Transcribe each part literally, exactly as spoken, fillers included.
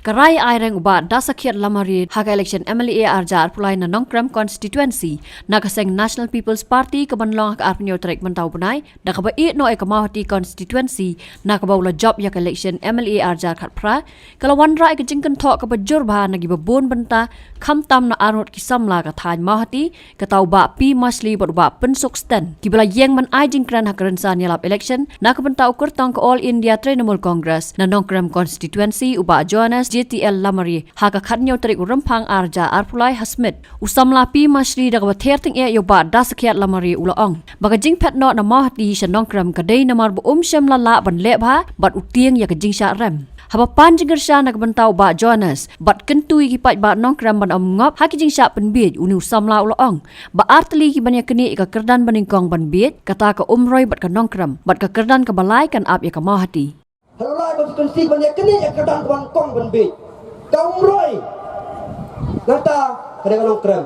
Ka rai ai reng u Bah Dasakhiat Lamare ha ka election M L A arhajar arphew lai na Nongkrem constituency na ka seng National People's Party ka ban long ha ka arphew tarik mynta u bnai, da kaba ïeh noh ïa ka Mawhati constituency na kaba u la jop ïa ka election M L A arhajar khatphra, ka la wanrah ïa ka jingkynthoh kaba jur bha na kiba bun bynta, khamtam na arngut ki samla ka thaiñ Mawhati, kata u Bah P Mashli bad u Bah Pynsuk Sten, kiba la ïeng ban ai jingkren ha ka rynsan ïalap election na ka bynta u kyrtong ka All India Trinamool Congress na Nongkrem constituency u Bah Johannes J T L Lamare ha ka khathynñiew tarik u Rymphang arhajar arphew lai ha Smit. U samla P Mashli da kaba ther tyngeh ïa u Bah Dasakhiat Lamare u la ong ba ka jingphet noh na Mawhati sha Nongkrem ka dei namar ba um shym la lah ban leh bha bad u tieng ïa ka jingshah rem. Haba pan jingkyrshan na ka bynta u Bah Johannes bad kyntu ïa ki paidbah Nongkrem ban ym ngop ha ki jingshah pynbiej, une u samla u la ong ba ar tylli ki ban ïa knieh ïa ka kyrdan banyngkong ban biej, kata ka Umroi bad ka Nongkrem, bad ka kyrdan kaba lai kan ap ïa ka Mawhati. Haduh lai constituency ban ïa knieh ïa ka kyrdan kaba nyngkong ban biej, ka Umroi, nangta ka dei ka Nongkrem.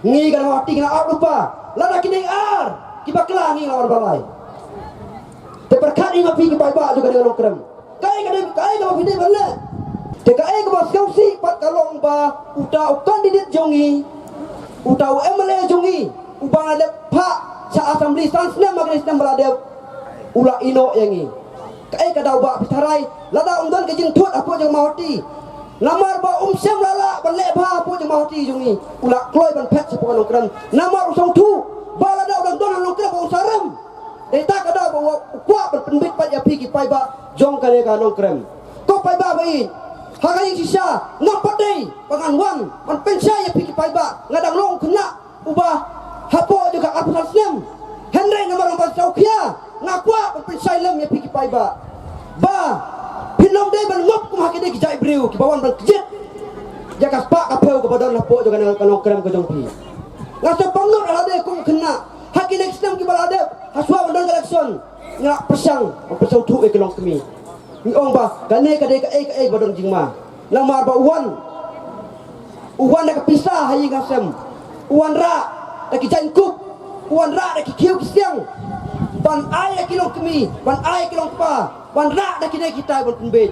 Ngi ka Mawhati ngi la ap lypa, lada kine ar kiba kla ngi la wan ba lai. Te pyrkhat ïa ma phi ki paidbah jong ka dei ka Nongkrem. Kaei ka dei, kaei kaba phi dei ban leh. Te kaei kaba sngewsih pat ka long ba uta u candidate jong ngi, uta u M L A jong ngi, uba nga dep phah sha assembly san snem ha kine snem ba la dep, u la ïehnoh ïa ngi. Kaei ka daw ba phi tharai lada ym don ka jingthut hapoh jong Mawhati, namar ba um shym la lah ban leh bha hapoh jong Mawhati jong ngi, u la kloi ban phet shapoh Nongkrem. Namar u sngewthuh ba lada u dang don ha Nongkrem ba un sa rem. Dei ta ka daw ba u kwah ban pynbit pat ïa phi ki paidbah jong kane ka Nongkrem. Ko paidbah ba ïeit, ha ka jingshisha ngam pat dei ba ngan wan ban pynshai ïa phi ki paidbah, nga dang long khynnah uba hapoh jong ka arphew san snem. Hynrei namar ba sngewkhia nga kwah ban pynshai lem ïa phi ki paidbah ba phin ym dei ban ngop kum ha kine ki jait briew kiba wan ban kjit ïa ka spah ka phew kaba don hapoh jong ka Nongkrem ka jong phi. Nga sngewpang lut ha lade kum khynnah ha kine ki snem kiba la dep, ha shuwa ban don ka election, nga la pyrshang, nga pyrshang thuh ïa ki longkmie. Ngi ong ba kane ka dei kaei kaei ba don jingma. Namar ba u wan, u wan da ka pisa ha ïing ha sem, u wanrah da ki jaiñkup, u wanrah da ki khiew ki siang ban ai ïa ki longkmie, ban ai ïa ki longkpa, ban rah da kine kita ban pynbiej.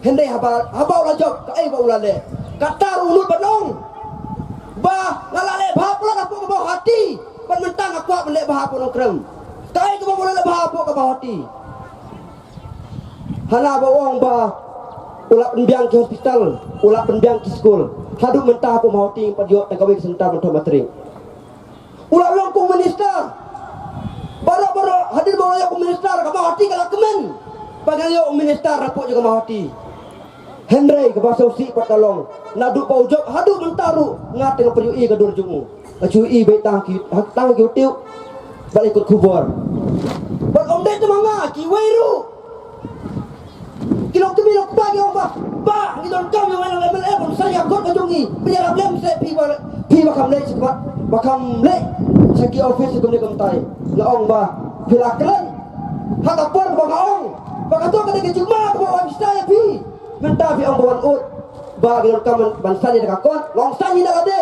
Hynrei haba, haba u la jop, kaei ba u la leh? Kata ruh u nud ban ong ba nga la leh bha palat hapoh ka Mawhati, bad mynta nga kwah ban leh bha hapoh Nongkrem. Kaei kaba u la leh bha hapoh ka Mawhati? Hana ba u ong ba u la pynbiang ki hospital, u la pynbiang ki skul. Haduh mynta hapoh Mawhati ngim pat ïoh tang kawei ka center ban thoh matrik. U la long kum u minister. Baroh baroh hadien ba u la ïoh kum u minister, ka Mawhati ka la kmen ba ngan ïoh u minister hapoh jong ka Mawhati. Hynrei kaba sngewsih pat ka long, naduh ba u jop haduh mynta ruh nga tang pyrshah ïohi ka dur jong u. Nga shu ïohi beit tang ki, tang ki YouTube bad ïa ki khubor. Bad ym dei tang ma nga, kiwei ruh ki longkmie longkpa ki ong ba, ba ngi donkam ïa u M L A ban sa ïa kot ka jong ngi. Pynïarap lem seh phi ba, phi ba kham leit sha, ba kham leit sha ki office kumne kumtai. Nga ong ba phi la kren ha ka por ba nga ong ba kato ka dei ka jingma kaba wan pisa ïa phi. Mynta phi ong ba wan ud ba ngi donkam ban sa ïa ka kot, long sa ïa da lade.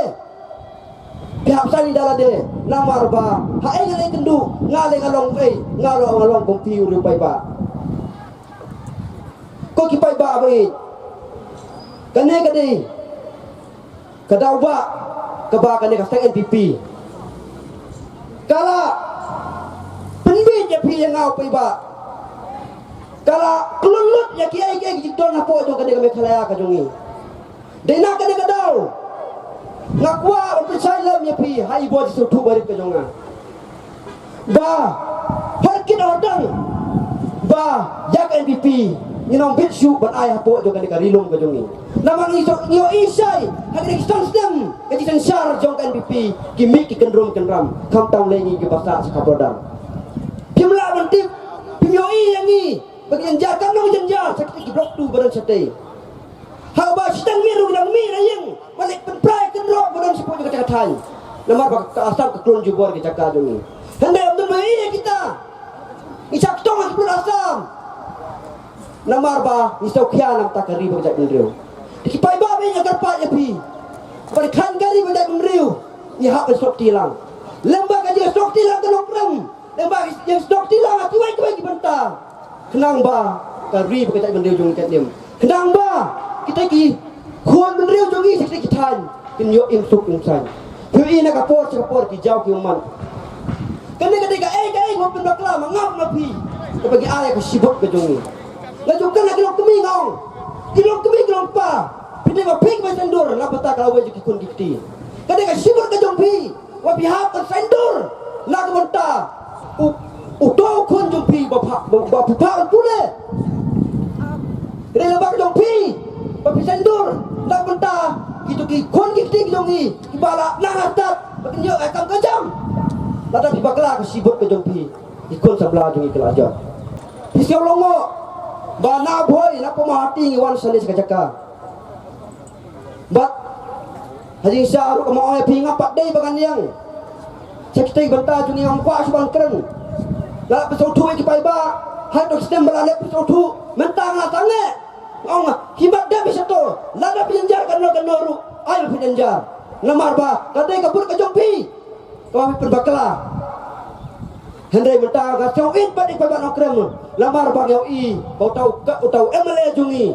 Phi hap sa ïa da lade, namar ba ha ei nga leh kynduh, nga leh nga long ei, nga long, nga long kum phi u riew paidbah. Ko ki paidbah ba ïeit, kane ka dei ka daw ba kaba kane ka seng N P P ka la pynbiej ïa phi ïa nga u paidbah. Ka la klun lut ïa kiei kiei ki jingdon hapoh jong kane ka Meghalaya ka jong ngi. Dei na kane ka daw nga kwah ban pynshai lem ïa phi ha i bor jingsngewthuh barit ka jong nga. Ba hor kit hor dang ba ïa ka N P P ngin ym bit shuh ban ai hapoh jong kane ka ri lum ka jong ngi. Namar ngi ïohi shai ha kine ki san snem ka jingsynshar jong ka N P P, ki mih ki kynrum kynram, khamtam lei ngi kiba sah sha ka border. Phim lah ban tip, phim ïohi ïa ngi ba ki jynjar kam long jynjar sha kine ki block two ba don shatei. Haba shiteng miet ruh ngi dang mih na ïing ban leit pynpra ïa ki kynroh ba don shapoh jong kata ka thaiñ. Namar ba ka Assam ka klun jubor ki jaka jong ngi. Hynrei ym don ba ïohi ïa kita. Ngi shah kyntung ha ki briew Assam. Namar ba ngi sngewkhia na ka bynta ka ri bad ka jaitbynriew. Te ki paidbah, ba ïa nga kyrpad ïa phi, ban khlaiñ ka ri bad ka jaitbynriew, ngi hap ban snoh kti lang. Lem bad ka jingsnoh kti lang ka Nongkrem, lem bad ka jingsnoh kti lang ha kiwei kiwei ki bynta, khnang ba ka ri bad ka jaitbynriew jong ngi kan im, khnang ba Kita ki khun bynriew jong ngi sha kita ki thaiñ kin ïoh im suk im saiñ. Phi ïohi na ka por sha ka por ki jaw ki ummat. Kane ka dei kaei kaei ba pynbakla ma nga ma phi. Kaba ngi ai ka shibut ka jong ngi. Nga jong kane ki long kmie nga ong. Ki long kmie ki long pa. Phi dei ba phi ki bai saiñdur na bynta ka lawei jong ki khun ki kti. Ka dei ka shibut ka jong phi. Wa phi hap ban saiñdur na ka bynta u, uto u khun jong phi ba pha, ba, ba phi pha ban pule. Ka dei lem bad ka jong phi ba phi saiñdur na ka bynta kito ki khun ki kti ki jong ngi kiba la nang ha stad ba kin ïoh ïa ka kam ka jam. Lada phi bakla ka shibut ka jong phi, ki khun samla jong ngi ki la jot. Phi sngew lyngngoh ba na Bhoi na Pamawhati ngi wan shane sha ka jaka. Bad ha jingshisha ruh kumba ong ïa phi, ngam pat dei ba ngan ïeng sha kita ki bynta jong ngi, ngam kwah shuh ban kren. Nga la pynsngewthuh ïa ki paidbah ha kito ki snem ba la leit, pynsngewthuh. Mynta nga la sangeh, nga ong, ki mat dep ïa shato. Lada phi jynjar kano kano ruh, ai phi jynjar. Namar ba ka dei ka bud ka jong phi kaba phi pynbakla. Hynrei mynta nga sngew ïeit bad ïeit bad ban ong kren namar ba nga ïohi ba uta u ka, uta u M L A jong ngi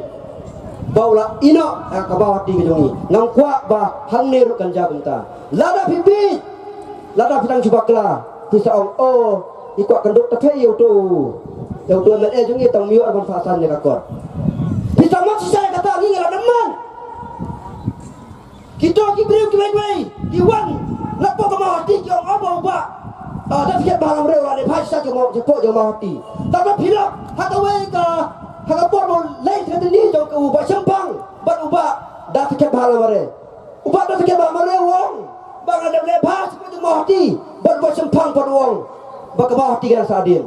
ba u la ïehnoh ïa ka Pamawhati ka jong ngi. Ngam kwah ba hangne ruh kan jia kumta. Lada phi bieit, lada phi tang shu bakla, phi sa ong, oh, i kwah kynduh ta phi ïa uto, ïa uto M L A jong ngi, tang ym ïoh ban pha san ïa ka kot. Phi sa mat shisha ïa kata, ngi ngi la dang man. Kito ki briew kiwei kiwei ki wan na pdeng ka Mawhati ki ong, "Oh, ba u Bah, ah, da sakhiat bha ha la mareh, u la leh bha shisha jong Maw-, jong pdeng jong Mawhati." Tang ba phi lap ha kawei ka, ha ka por ba u leit sha ka tynni jong u Bah Shemphang bad u Bah Da Sakhiat Bha ha la mareh. U Bah Da Sakhiat Bha ha la mareh u ong ba nga la dep leh bha sha pdeng jong Mawhati, bad u Bah Shemphang pat u ong ba ka Mawhati ka dang sah hadien.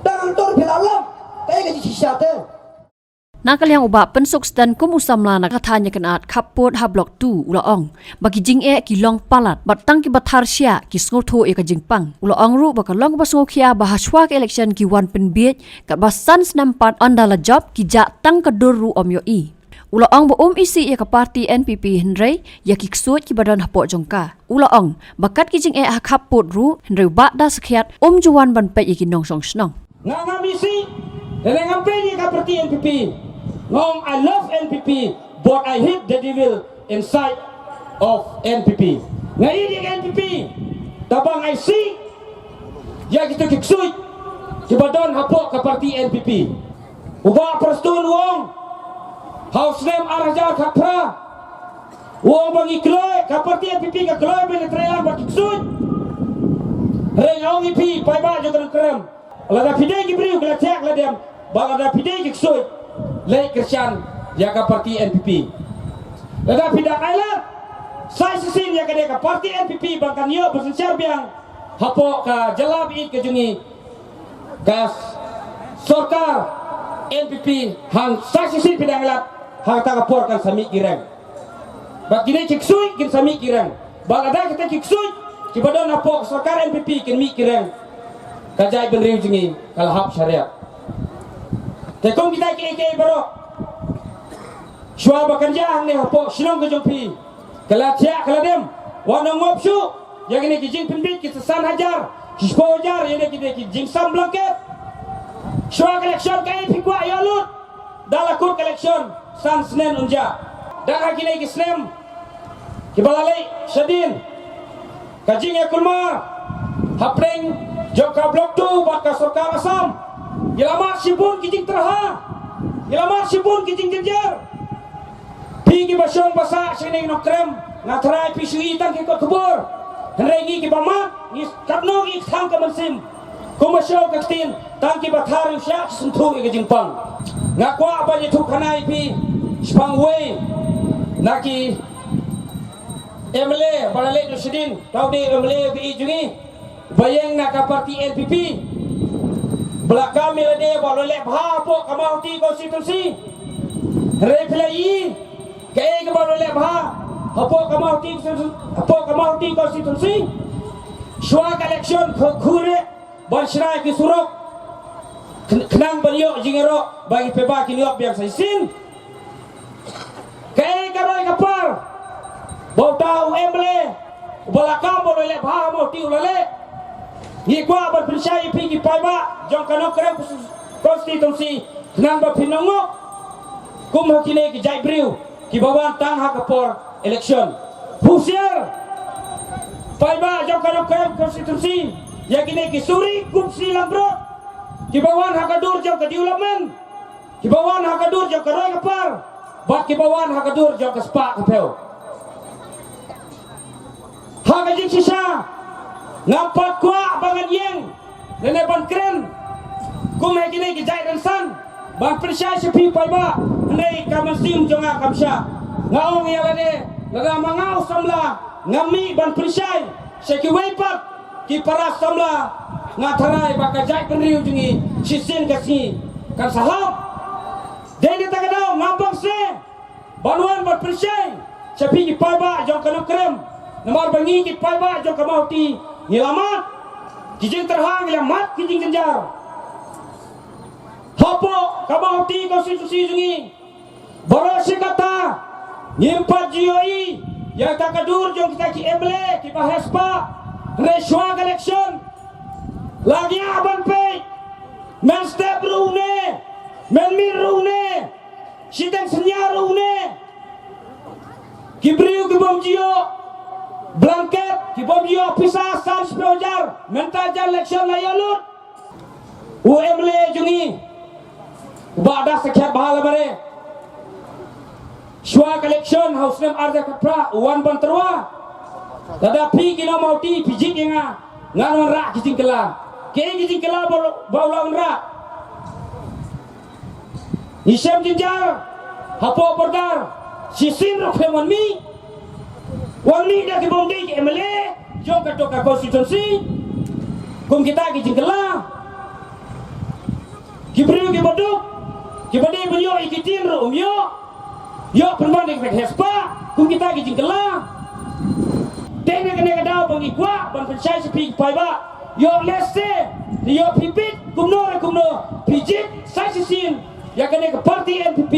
Tang hangto phi la lap kaei ka jingshisha te. Na ka liang u Bah Pynsuk Sten kum u samla na ka thaiñ ïakynad khappud ha Block two u la ong ba ki jingeh ki long palat bad tang kiba thar shiah ki sngewthuh ïa ka jingpang. U la ong ruh ba ka long kaba sngewkhia ba hashwa ka election ki wan pynbiej katba san snem pat ynda la jop, ki jah tang ka dur ruh ym ïohi. U la ong ba um isih ïa ka party N P P hynrei ïa ki ksuid kiba don hapoh jong ka. U la ong ba kat ki jingeh ha khappud ruh hynrei u Bah Da Sakhiat um ju wan ban peit ïa ki nongshong shnong. Nga ngam isih, lane ngam peit ïa ka party N P P. Nga ong I love N P P, but I hate the devil inside of N P P. Nga ïeit ïa ka N P P, tangba nga isih ïa kito ki ksuid kiba don hapoh ka party N P P. U Bah Prestone u ong ha u snem ar hajar khatphra, u ong ba ngi kloi, ka party N P P ka kloi ban ïatreilang bad ki ksuid. Hynrei nga ong ïa phi paidbah jong ka Nongkrem, lada phi dei ki briew ki la thiah ki la dem, bad lada phi dei ki ksuid, leit kyrshan ïa ka party N P P. Lada phi dang ailad, sa shisien ïa kane ka party N P P ba kan ïoh ban synshar biang hapoh ka jylla ba ïeit ka jong ngi, ka sorkar N P P. Hangta sa shisien phi dang ailad, hangta ka por kan sa mih ki reng. Bad kine ki ksuid kin sa mih ki reng. Bad lada kita ki ksuid kiba don hapoh ka sorkar N P P kin mih ki reng, ka jaitbynriew jong ngi ka la hap sha riat. Te kum kita kiei kiei baroh, shuwa ba kan jia hangne hapoh shnong ka jong phi, ka la thiah ka la dem, wat nang ngop shuh ïa kine ki jingpynbiej ki san hajar, ki shiphew hajar, ïa kine ki jingsam blanket. Shuwa ka election kaei phi kwah ïoh lut? Da la kut ka election san snem un jia. Da ha kine ki snem kiba la leit shadien, ka jingïakulmar hapdeng jong ka Block two bad ka sorkar Assam, ngi la mad shibun ki jingtyrha, ngi la mad shibun ki jingjynjar. Phi kiba shong ba sah sha kane ka Nongkrem, nga tharai phi shu i tang ki kot khubor. Hynrei ngi kiba mad, ngi katno ngi kthang ka mynsiem. Kumba shu ka ktien, tang kiba thar ïa u shiah ki sngewthuh ïa ka jingpang. Nga kwah ban ïathuh khana ïa phi shaphang uwei na ki M L A ba la leit noh shadien, uta u dei M L A ba ïeit jong ngi, ba ïeng na ka party N P P. Ba la kam ïa lade ba u la leh bha hapoh ka Mawhati constituency. Hynrei phi la i kaei kaba u la leh bha hapoh ka Mawhati constituency, hapoh ka Mawhati constituency? Shuwa ka election khuid khuid ban shna ki surok, khnang ban ïoh jingïaroh ba ki paidbah kin ïoh biang sa shisien. Kaei ka roi ka par ba uta u M L A uba la kam ba u la leh bha ha Mawhati u la leh? Ngi kwah ban pynshai ïa phi ki paidbah jong ka Nongkrem constituency khnang ba phin nang ngop. Kum ha kine ki jait briew kiba wan tang ha ka por election. Husiar paidbah jong ka Nongkrem constituency ïa kine ki suri kum si langbrot kiba wan ha ka dur jong ka development, kiba wan ha ka dur jong ka roi ka par, bad kiba wan ha ka dur jong ka spah ka phew. Ha ka jingshisha ngam pat kwah ba ngan ïeng lane ban kren kum ha kine ki jait rynsan ban pynshai sha phi paidbah, hynrei ka mynsiem jong nga kam shah. Nga ong ïa lade, lada ma nga u samla ngam mih ban pynshai sha kiwei pat ki para samla, nga tharai ba ka jaitbynriew jong ngi shisien ka sngi kan sa hap. Dei na kata ka daw ngam bang se ban wan ban pynshai sha phi ki paidbah jong ka Nongkrem, namar ba ngi ki paidbah jong ka Mawhati ngi la mad ki jingtyrha, ngi la mad ki jingjynjar. Hapoh ka Mawhati constituency jong ngi, baroh shi katta ngim pat ju ïohi ïa kata ka dur jong kita ki M L A kiba heh spah. Hynrei shuwa ka election la ngiah ban peit, men step ruh ne, men miet ruh ne, shiteng synñia ruh ne. Ki briew ki bym ju ïoh blanket, ki bym ju ïoh pisa san spah hajar, mynta jan election la ïoh lut. U M L A jong ngi, u Bah Das Sakhiat Bahalabare, shuwa ka election ha u snem ar hajar khatphra u wan ban tyrwa. Lada phi ki nong Mawhati phi jied ïa nga, ngan wanrah ki jingkylla. Ki jingkylla ba, ba u la wanrah. Ngi shem jynjar hapoh border, shisien ruh khlem wan mih. Wan mih da ki bym dei ki M L A jong kato ka constituency. Kum kita ki jingkylla, ki briew kiba duk, kiba dei ban ïoh ïa ki tin ruh um ïoh. Ïoh pynban ïa ki heh spah kum kita ki jingkylla. Te na kane ka daw ba ngi kwah ban pynshai sha phi ki paidbah, ïoh lehse te ïoh phi bit kumno re kumno, phi jied sa shisien ïa kane ka party N P P,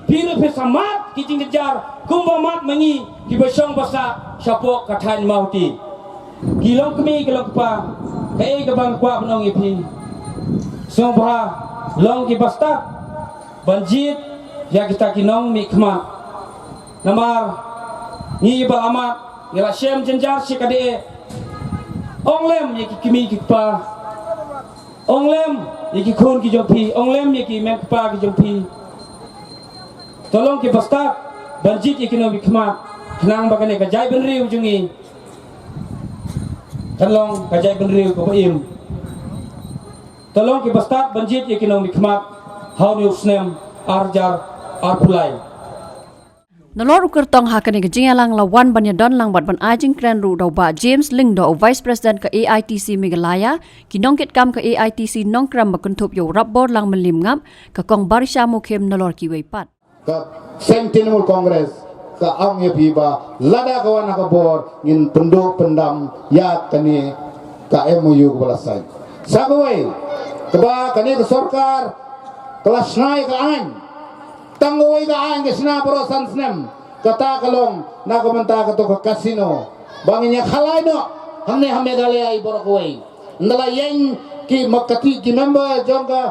phi ruh phin sa mad ki jingjynjar kumba mad ma ngi kiba shong ba sah shapoh ka thaiñ Mawhati. Ki long kmie ki long kpa, kaei kaba nga kwah ban ong ïa phi, sngewbha long kiba stad ban jied ïa kita ki nongmihkhmat. Namar ngi ba la mad, ngi la shem jynjar shi katdei. Ong lem ïa ki kmie ki kpa, ong lem ïa ki khun ki jong phi, ong lem ïa ki hynmen kpa ki jong phi. To long kiba stad ban jied ïa ki nongmihkhmat, khnang ba kane ka jaitbynriew jong ngi kan long ka jaitbynriew kaba im. To long kiba stad ban jied ïa ki nongmihkhmat ha une u snem ar hajar arphew lai. Nalor u kyrtong ha kane ka jingïalang la wan ban ïadon lang bad ban ai jingkren ruh da u Bah James Lyngdoh, u Vice President ka A I T C Meghalaya, ki nongkitkam ka A I T C Nongkrem ba kynthup ïa u Rapbor Langmylliemngap, ka Kong Barisha Mukhim nalor kiwei pat. Ka Seng Trinamool Congress ka ong ïa phi ba lada ka wan ha ka bor ngin pynduh pyndam ïa kane ka M O U kaba la sign. Sa kawei, kaba kane ka sorkar ka la shna ïa ka aiñ. Tang kawei ka aiñ ka shna baroh san snem. Kata ka long na ka bynta kato ka casino ba ngin ïa khalai noh hangne ha Meghalaya ïa baroh kawei. Ynda la ïeng ki ma kati ki member jong ka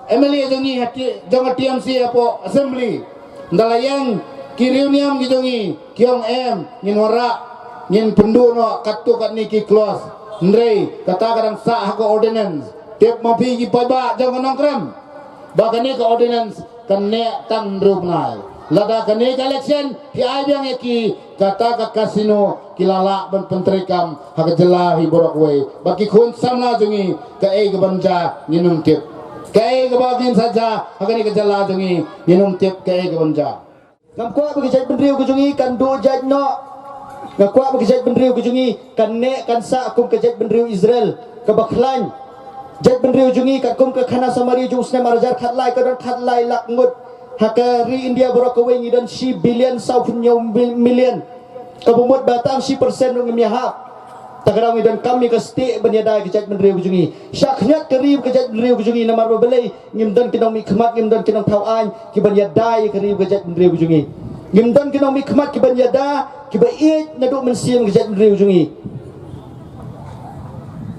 M L A jong ngi ha ti, jong ka T M C hapoh Assembly. Ynda la ïeng ki riewniam ki jong ngi ki ong em, ngin wanrah, ngin pynduh noh katto katne ki clause. Hynrei kata ka dang sah ha ka ordinance. Tip ma phi ki paidbah jong ka Nongkrem ba kane ka ordinance kan neh tang hynriew bnai. Lada kane ka election phi ai biang ïa ki, kata ka casino ki la lah ban pyntreikam ha ka jylla hi baroh kawei. Ba ki khun samla jong ngi kaei ka ban jia ngin ym tip. Kaei kaba ngin sa jia ha kane ka jylla jong ngi ngin ym tip kaei ka ban jia. Ngam kwah ba ka jaitbynriew ka jong ngi kan duh jait noh. Nga kwah ba ka jaitbynriew ka jong ngi kan neh kan sah kum ka jaitbynriew Israel kaba khlaiñ. Jaitbynriew jong ngi katkum ka khana Samari jong u snem ar hajar khatlai ka don khatlai lak ngut. Ha ka ri India baroh kawei ngi don shi billion saw phew hynñiew mil-, million. Kaba mut ba tang shi percent ruh ngim ïahap. Ta ka daw ngi donkam ïa ka stieh ban ïada ïa ka jaitbynriew ka jong ngi. Shah khñiat ka ri bad ka jaitbynriew ka jong ngi namar ba balei ngim don ki nongmihkhmat, ngim don ki nongthaw aiñ ki ban ïada ïa ka ri bad ka jaitbynriew ka jong ngi. Ngim don ki nongmihkhmat ki ban ïada, ki ba ïeit naduh mynsiem ka jaitbynriew ka jong ngi.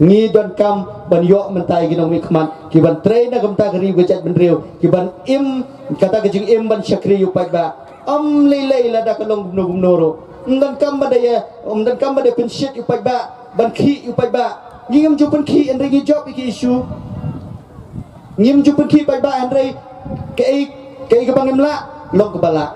Ngi donkam ban ïoh mynta ïa ki nongmihkhmat ki ban trei na ka bynta ka ri ka jaitbynriew, ki ban im kata ka jingim ban shakri ïa u paidbah. Ym lei lei lada ka long kumno kumno ruh. Ym donkam ban da ïa, ym donkam ban da pynshit ïa u paidbah, ban khih ïa u paidbah. Ngi ngim ju pynkhih hynrei ngi jop ïa ki issue. Ngim ju pynkhih paidbah hynrei kaei kaei kaba ngim lah long kaba lah.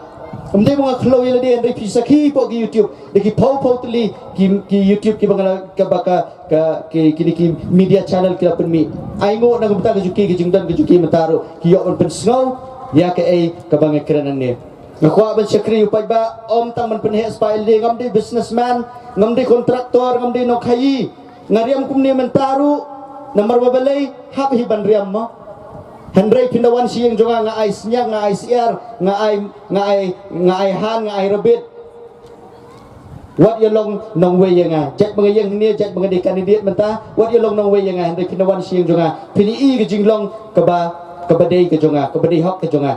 Ym dei ba nga khlem ïa lade hynrei phi sakhi hapoh ki YouTube, da ki phew phew tylli ki, ki YouTube kiba nga la, kaba ka, ka ki, kine ki media channel ki la pynmih. Ai nguh na ka bynta ka jong ki, ka jingdon ka jong ki mynta ruh ki ïoh ban pynsngew ïa kaei kaba nga kren hangne. Nga kwah ban shakri ïa u paidbah, ym tang ban pynheh spah ïa lade. Ngam dei businessman, ngam dei contractor, ngam dei nongkhaïi. Nga riam kumne mynta ruh namar ba balei? Hap hi ban riam mo. Hynrei phin da wan sha ïing jong nga, nga ai sniang, nga ai syiar, nga ai, nga ai, nga ai han, nga ai rebit. Wat ïa long nongwei ïa nga. Jait ba nga ïeng hangne, jait ba nga dei candidate mynta, wat ïa long nongwei ïa nga, hynrei phin da wan sha ïing jong nga, phin ïohi ka jinglong kaba, kaba dei ka jong nga, kaba dei hok ka jong nga,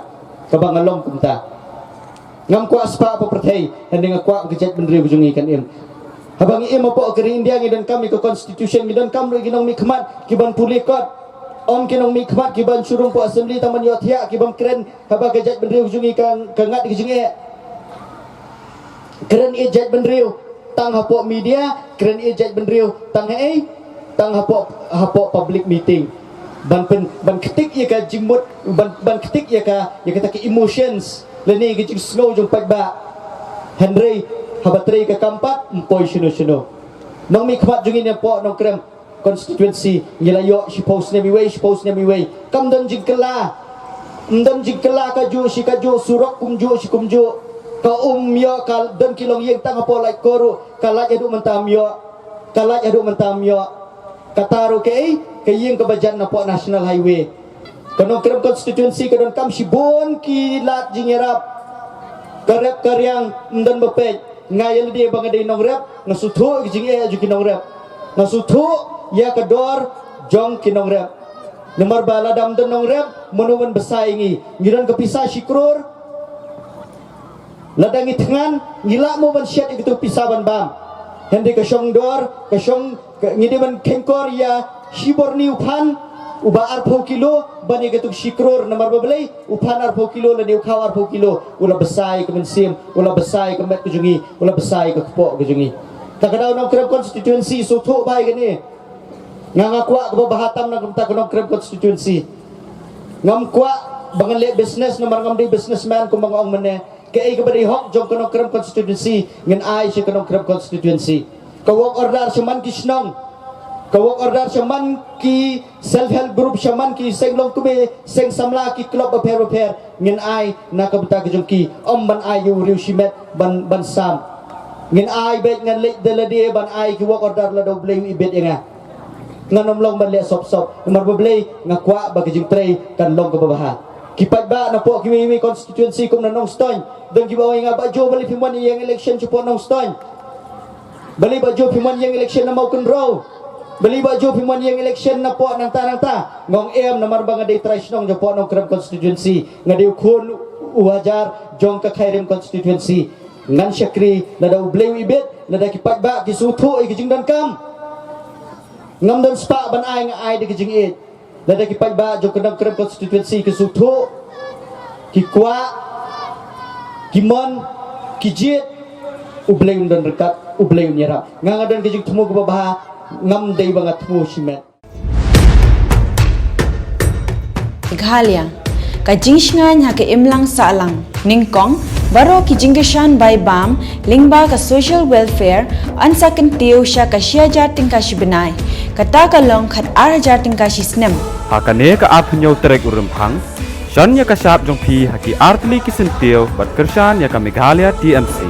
kaba nga long kumta. Ngam kwah spah pa pyrthei, hynrei nga kwah ka jaitbynriew ka jong ngi kan im. Haba ngi im hapoh ka ri India, ngi donkam ïa ka constitution, ngi donkam ruh ïa ki nongmihkhmat ki ban pule kot. Ym ki nongmihkhmat ki ban shu rung hapoh assembly tang ban ïohthiah, ki bym kren haba ka jaitbynriew ka jong ngi ka, ka ngat ka jingeh. Kren ïa jaitbynriew tang hapoh media, kren ïa jaitbynriew tang haei, tang hapoh, hapoh public meeting. Ban pyn, ban ktik ïa ka jingmut, ban, ban ktik ïa ka, ïa kata ka emotions lane ka jingsngew jong paidbah. Hynrei haba trei ka kam pat, ym poi shano shano. Nongmihkhmat jong ngi napoh Nongkrem constituency, ngi la ïoh shiphew snem iwei, shiphew snem iwei. Kam don jingkylla. Ym don jingkylla, kajuh shi kajuh, surok kumjuh shi kumjuh. Ka um ïoh, ka don ki longïing tang hapoh Laitkor ruh, ka lait haduh mynta ym ïoh. Ka lait haduh mynta ym ïoh. Kata ruh kaei, ka ïing kaba jan napoh National Highway. Ka Nongkrem constituency ka donkam shibun ki lad jingïarap. Ka rep ka riang ym don ba peit. Nga ïa lade ba nga dei nongrep, nga sngewthuh ïa ka jingeh jong ki nongrep. Nga sngewthuh ïa ka dor jong ki nongrep. Namar ba lada ym don nongrep, mano ban bsa ïa ngi? Ngi don ka pisa shi klur. Lada ngi thngan, ngi lah mo ban shet ïa katu ka pisa ban bam? Hynrei ka shong dor, ka shong, ka, ngi dei ban kheiñkor ïa shibun u phan uba arphew kilo ban ïa katu ka shi klur. Namar ba balei? U phan arphew kilo lane u khaw arphew kilo u la bsa ïa ka mynsiem, u la bsa ïa ka met ka jong ngi, u la bsa ïa ka kpoh ka jong ngi. Ta ka daw Nongkrem constituency sngewthuh bha ïa kane. Nga, nga kwah kaba bha tam na ka bynta ka Nongkrem constituency. Ngam kwah ba ngan leh business namar ngam dei businessman kumba nga ong mynne. Kaei kaba dei hok jong ka Nongkrem constituency, ngin ai sha ka Nongkrem constituency. Ka work order sha man ki shnong, ka work order sha man ki self help group, sha man ki seng longkmie, seng samla, ki club bapher bapher, ngin ai na ka bynta ka jong ki. Ym ban ai ïa u riew shimet ban, ban sam. Ngin ai beit, ngan leit da lade ban ai ki work order lada U Blei u ibit ïa nga. Ngan ym long ban leh sop sop namar ba balei? Nga kwah ba ka jingtrei kan long kaba bha. Ki paidbah napoh kiwei kiwei constituency kum na Nongstoiñ, don kiba ong ïa nga, Bah Jo, balei phim wan ïeng election shapoh Nongstoiñ? Balei Bah Jo phim wan ïeng election na Mawkynrew? Balei Bah Jo phim wan ïeng election napoh nangta nangta? Nga ong em, namar ba nga dei trai shnong jong poh Nongkrem constituency, nga dei u khun u hajar jong ka Khyrim constituency. Ngan shakri lada U Blei u ibit, lada ki paidbah ki sngewthuh ïa ka jingdonkam. Ngam don spah ban ai, nga ai da ka jingïeit. Lada ki paidbah jong ka Nongkrem constituency ki sngewthuh, ki kwah, ki mon, ki jied, U Blei un don ryngkat, U Blei un ïarap. Nga, nga don ka jingthmu kaba bha, ngam dei ba nga thmu shimet. Meghalaya, ka jingshngaiñ ha ka imlang sahlang. Nyngkong, baroh ki jingkyrshan bai bam lyngba ka social welfare yn sa kyntiew sha ka shi hajar tyngka shi bnai, kata ka long khat ar hajar tyngka shi snem. Ha kane ka arphew hynñiew tarik u Rymphang, shon ïa ka shap jong phi ha ki artylli ki syntiew bad kyrshan ïa ka Meghalaya T M C.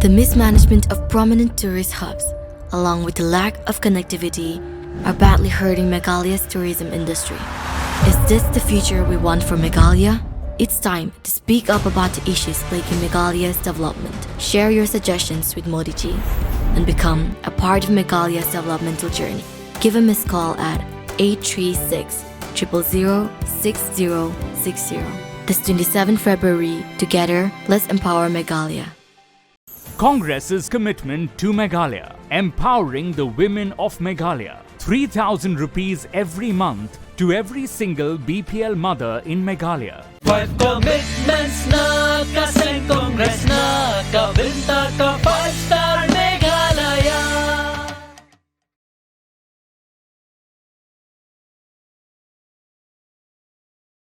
The mismanagement of prominent tourist hubs, along with the lack of connectivity, are badly hurting Meghalaya's tourism industry. Is this the future we want for Meghalaya? It's time to speak up about the issues plaguing Meghalaya's development. Share your suggestions with Modi ji and become a part of Meghalaya's developmental journey. Give a missed call at eight three six, triple zero, six zero six zero. This twenty-seventh February, together, let's empower Meghalaya. Congress's commitment to Meghalaya, empowering the women of Meghalaya. Three thousand rupees every month to every single B P L mother in Meghalaya. Five commitments na